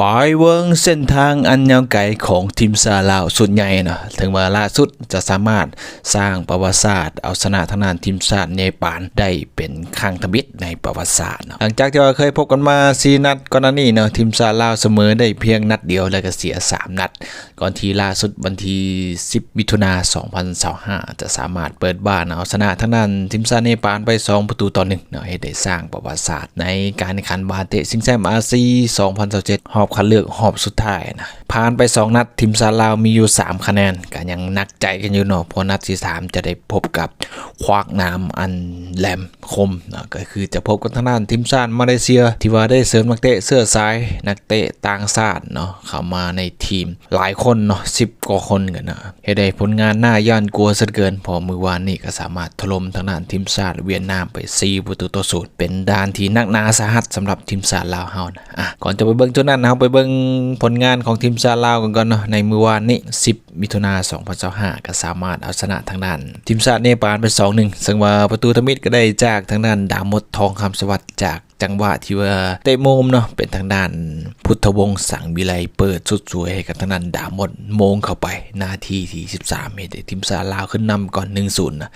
ໄປເບິ່ງເສັ້ນທາງອັນຍາວໄກຂອງທີມຊາດລາວຊຸດໃຫຍ່ເນາະ, ເຖິງວ່າລ່າສຸດຈະສາມາດສ້າງປະຫວັດສາດເອົາຊະນະທາງດ້ານທີມຊາດເນປານໄດ້ເປັນຄັ້ງທຳອິດໃນປະຫວັດສາດເນາະ. ຫຼັງຈາກທີ່ວ່າເຄີຍພົບກັນມາສີ່ນັດກ່ອນໜ້ານີ້ເນາະ, ທີມຊາດລາວສະເໝີໄດ້ພຽງນັດດຽວ ແລະກະເສຍສາມນັດ, ກ່ອນທີ່ລ່າສຸດວັນທີສິບມິຖຸນາສອງພັນຊາວຫ້າ ຈະສາມາດເປີດບ້ານເອົາຊະນະທາງດ້ານທີມຊາດເນປານໄປສອງປະຕູຕໍ່ໜຶ່ງເນາະ, ເຮັດໃຫ້ສ້າງປະຫວັດສາດໃນການແຂ່ງຂັນບານເຕະຊິງແຊ້ມອາຊີ ສອງພັນຊາວເຈັດ ຮອບຄັດເລືອກຮອບສຸດທ້າຍນະ. ຜ່ານໄປສອງນັດ, ທີມຊາດລາວມີຢູ່ສາມຄະແນນ, ກະຍັງໜັກໃຈກັນຢູ່ເນາະ, ເພາະນັດທີສາມຈະໄດ້ພົບກັບຂວາກໜາມອັນແຫຼມຄົມເນາະ, ກໍຄືຈະພົບກັບທາງດ້ານທີມຊາດມາເລເຊຍ ທີ່ວ່າໄດ້ເສີມນັກເຕະເຊື້ອສາຍ ນັກເຕະຕ່າງຊາດເນາະ ເຂົ້າມາໃນທີມຫຼາຍຄົນເນາະ, ສິບກວ່າຄົນກັນນະ. ເຮັດໃຫ້ຜົນງານໜ້າຢ້ານກົວເສີເກີນ, ເພາະມື້ວານນີ້ກໍສາມາດຖະຫຼົ່ມທາງດ້ານທີມຊາດຫວຽດນາມໄປສີ່ປະຕູຕໍ່ສູນ, ເປັນດ້ານທີ່ໜັກໜາສາຫັດສຳລັບທີມຊາດລາວເຮົານະ. ອ່ະ ກ່ອນຈະໄປເບິ່ງຈຸດນັ້ນ, ເຮົາໄປເບິ່ງຜົນງານຂອງທີມຊາດລາວກັນກ່ອນເນາະ. ໃນມື້ວານນີ້ ສິບມິຖຸນາສອງພັນຊາວຫ້າ ກໍສາມາດເອົາຊະນະທາງດ້ານທີມຊາດເນປານໄປສອງໜຶ່ງ, ເຊິ່ງວ່າປະຕູທຳອິດກໍໄດ້ຈາກທາງດ້ານ ດາມົດ ທອງຄຳສະຫວັດ ຈາກ ຈັງຫວະທີ່ວ່າເຕະມຸມເນາະ, ເປັນທາງດ້ານພຸດທະວົງ ສັງວິໄລ ເປີດສຸດສວຍໃຫ້ກັບທາງດ້ານ ດາມົດ ໂມງເຂົ້າໄປ ນາທີທີສິບສາມ ເຮັດໃຫ້ທີມຊາດລາວຂຶ້ນນຳກ່ອນ ໜຶ່ງສູນ ນະ.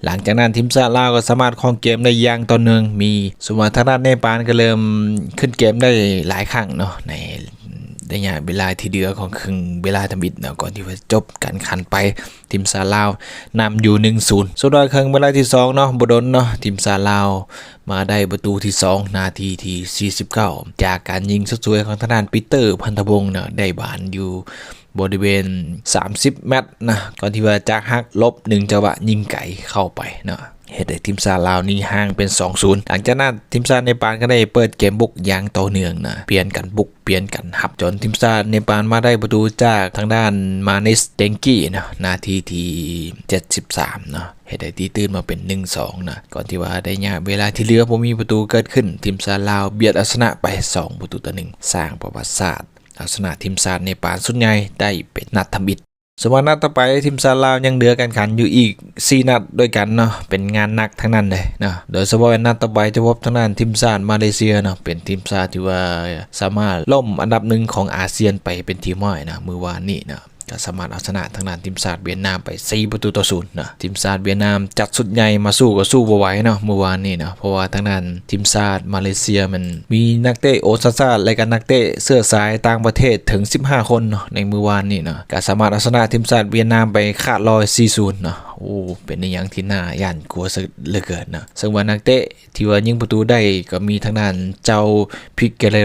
ຫຼັງຈາກນັ້ນທີມຊາດລາວກໍສາມາດຄອງເກມໄດ້ຢ່າງຕໍ່ເນື່ອງ, ມີ ສົມວ່າທາງດ້ານເນປານກໍເລີ່ມຂຶ້ນເກມໄດ້ຫຼາຍຄັ້ງເນາະ ໃນໄລຍະເວລາທີ່ເຫຼືອຂອງເຄິ່ງເວລາທຳອິດເນາະ, ກ່ອນທີ່ວ່າຈະຈົບການຂັນໄປ. ທີມຊາດລາວນຳຢູ່ ໜຶ່ງສູນ. ສ່ວນວ່າເຄິ່ງເວລາທີສອງເນາະ, ບໍ່ດົນເນາະ, ທີມຊາດລາວມາໄດ້ປະຕູທີສອງ ນາທີທີສີ່ສິບເກົ້າ ຈາກການຍິງສຸດສວຍຂອງທາງດ້ານປີເຕີ ພັນທະວົງເນາະ, ໄດ້ບານຢູ່ບໍລິເວນສາມສິບແມັດນະ, ກ່ອນທີ່ວ່າຈາກຫັກຫຼົບໜຶ່ງຈັງຫວະຍິງໄກເຂົ້າໄປເນາະ, ເຮັດໃຫ້ທີມຊາດລາວໜີຫ່າງເປັນ ສອງສູນ. ຫຼັງຈາກນັ້ນທີມຊາດເນປານກໍໄດ້ເປີດເກມບຸກຢ່າງຕໍ່ເນື່ອງນະ, ປ່ຽນກັນບຸກ ປ່ຽນກັນຮັບ ຈົນທີມຊາດເນປານມາໄດ້ປະຕູຈາກທາງດ້ານ ມານິສ ເຕັງກີ ເນາະ, ນາທີທີເຈັດສິບສາມເນາະ, ເຮັດໃຫ້ຕີຕື່ມມາເປັນ ໜຶ່ງສອງ ເນາະ, ກ່ອນທີ່ວ່າໄລຍະເວລາທີ່ເຫຼືອບໍ່ມີປະຕູເກີດຂຶ້ນ, ທີມຊາດລາວບຽດເອົາຊະນະໄປສອງປະຕູຕໍ່ໜຶ່ງ, ສ້າງປະຫວັດສາດເອົາຊະນະທີມຊາດເນປານຊຸດໃຫຍ່ໄດ້ເປັນນັດທຳອິດ. ສຳລັບນັດຕໍ່ໄປ, ທີມຊາດລາວຍັງເຫຼືອການຂັນຢູ່ອີກສີ່ນັດດ້ວຍກັນເນາະ, ເປັນງານໜັກທັງນັ້ນເດ້ເນາະ, ໂດຍສະເພາະແມ່ນນັດຕໍ່ໄປຈະພົບທາງດ້ານທີມຊາດມາເລເຊຍເນາະ, ເປັນທີມຊາດທີ່ວ່າສາມາດລົ້ມອັນດັບໜຶ່ງຂອງອາຊຽນໄປເປັນທີ່ຮຽບຮ້ອຍເນາະ, ມື້ວານນີ້ເນາະ ກໍສາມາດເອົາຊະນະທາງດ້ານທີມຊາດຫວຽດນາມໄປສີ່ປະຕູຕໍ່ສູນເນາະ. ທີມຊາດຫວຽດນາມຈັດຊຸດໃຫຍ່ມາສູ້ກໍສູ້ບໍ່ໄຫວເນາະ ມື້ວານນີ້ເນາະ, ເພາະວ່າທາງດ້ານທີມຊາດມາເລເຊຍມັນມີນັກເຕະໂອຊາຊາດ ແລະກະນັກເຕະເຊື້ອສາຍຕ່າງປະເທດເຖິງສິບຫ້າຄົນເນາະ ໃນມື້ວານນີ້ເນາະ, ກໍສາມາດເອົາຊະນະທີມຊາດຫວຽດນາມໄປຂາດລອຍ ສີ່ສູນ ເນາະ. ໂອ້ ເປັນອີ່ຫຍັງທີ່ໜ້າຢ້ານກົວເຫຼືອເກີນເນາະ, ເຊິ່ງວ່ານັກເຕະທີ່ວ່າຍິງປະຕູໄດ້ກໍມີທາງດ້ານເຈົ້າ ພິກເກເຣ